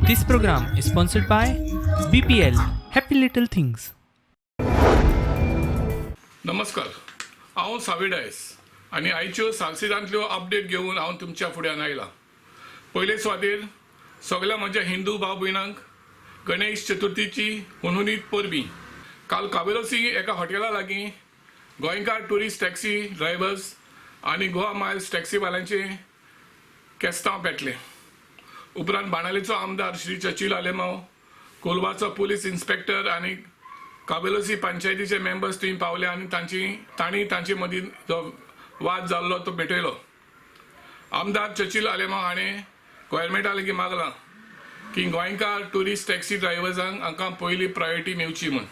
This program is sponsored by BPL Happy Little Things. नमस्कार, हांव सावी डायस आनी आयच्यो सालसिदांतल्यो अपडेट घेवन हांव तुमच्या फुड्यान आयलां. पयले सुवातेर सगल्या म्हज्या हिंदू भाव भयणांक गणेश चतुर्थीची हुनहुनीत परबीं. काल कावेलोसी एका हॉटेला लागीं गोंयकार ट्युरिस्ट टॅक्सी ड्रायव्हर्स आनी गोवा मायल्स टॅक्सीवाल्यांचे केस्तांव पेटलें. उपरांत बाणावलेचो आमदार श्री चर्चिल आलेमाव, कोलवाचो पुलीस इन्स्पेक्टर आनी काबेलोसी पंचायतीचे मेंबर्स थंय पावले आनी तांणी तांचे मदीं जो वाद जाल्लो तो पेटयलो. आमदार चर्चिल आलेमाव हाणें गोवोरमेंटा लागीं मागलां की गोंयकार ट्युरिस्ट टॅक्सी ड्रायव्हर्सांक हांकां पयली प्रायोरिटी मेवची म्हूण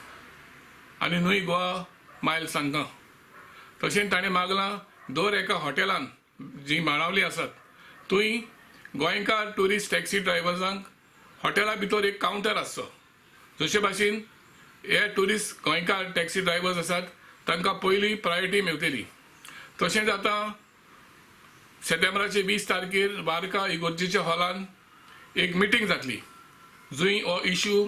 आनी न्हय गोवा मायल्स हांकां. तशेंच ताणें मागलां, दर एका हॉटेलान जीं बाणावली आसात थंय गोंयकार ट्युरिस्ट टॅक्सी ड्रायव्हर्सांक हॉटेला भितर एक कावंटर आसचो, जशे भाशेन हे ट्युरिस्ट गोंयकार टॅक्सी ड्रायव्हर्स आसात तांकां पयली प्रायोरिटी मेवतली. तशेंच आतां सेप्टेंबराचे 20 तारखेर वार्का इगोर्जीच्या हॉलान एक मिटींग जातली, जंय हो इशू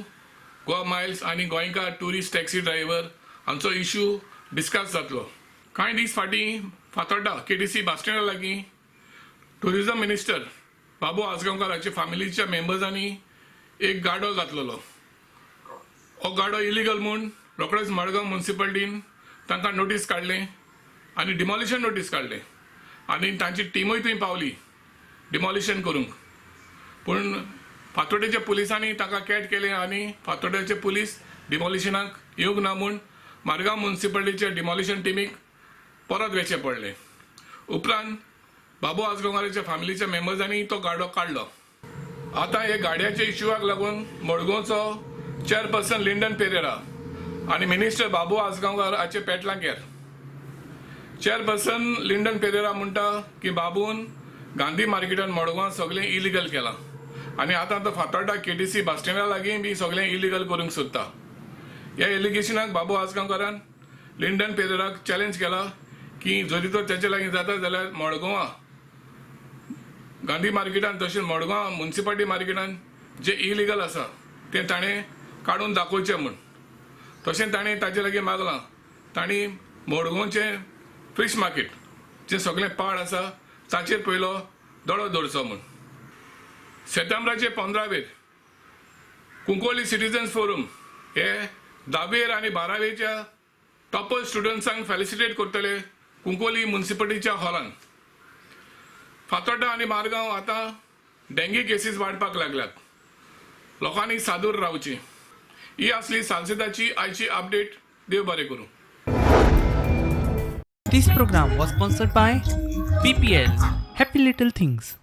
गोवा मायल्स आनी गोंयकार ट्युरिस्ट टॅक्सी ड्रायव्हर हांचो इशू डिस्कस जातलो. कांय दीस फाटीं फातोड्डा केटीसी बस स्टँडा लागीं ट्युरिजम मिनिस्टर बाबू आजगांवकार हाच्या फामिलीच्या मेंबर्सांनी एक गाडो घातलेलो. हो गाडो इलिगल म्हूण रोखडेच मडगांव मुन्सिपालिटीन तांकां नोटीस काडलें आनी डिमॉलिशन नोटीस काडलें आनी तांची टिमूय थंय पावली डिमॉलिशन करूंक. पूण फातोड्डेच्या पुलिसांनी ताका कॅट केलें आनी फातोड्ड्याचे पुलीस डिमॉलिशनाक येवंक ना म्हूण मारगांव मुन्सिपालिटीच्या डिमॉलिशन टिमीक परत वचचें पडलें. उपरांत बाबू आजगांवकाराच्या फॅमिलीच्या मेंबर्सांनी तो गाडो काडलो. आतां हे गाडयाच्या इश्यूआक लागून मडगांवचो चेअरपर्सन लिंडन पेरेरा आनी मिनिस्टर बाबू आजगांवकार हाचे पेटलां केर. चेअरपर्सन लिंडन पेरेरा म्हणटा की बाबून गांधी मार्केटान मडगांव सगळें इलिगल केलां आनी आतां तो फातोड्डा केटीसी बस स्टँडा लागीं बी सगळें इलिगल करूंक सोदता. ह्या एलिगेशनाक बाबू आजगांवकारान लिंडन पेरेराक चॅलेंज केला की जरी तो तेचे लागीं जाता जाल्यार मडगांवां गांधी मार्केटान तशेंच मडगांव मुन्सिपालिटी मार्केटान जे इलिगल आसा तें ताणें काडून दाखोवचें म्हूण. तशें ताणें ताजे लागीं मागलां, तांणी मडगांवचें फिश मार्केट जें सगळें पाड आसा ताचेर पयलो दोळो दवरचो म्हूण. सेप्टेंबराचे 15वेर कुंकवली सिटीजन्स फोरम हे धावेर आनी 12वेच्या टॉपर स्टुडंट्सांक फेलिसिटेट करतले कुंकवली मुन्सिपालिटीच्या हॉलान. फातोड्डा आनी मारगांव आतां डेंगी केसीस वाडपाक लागल्यात. लोकांनी सादूर रावचें. ही आसली सालसेदाची आयची अपडेट. देव बरें करूं. This program was sponsored by BPL Happy Little Things.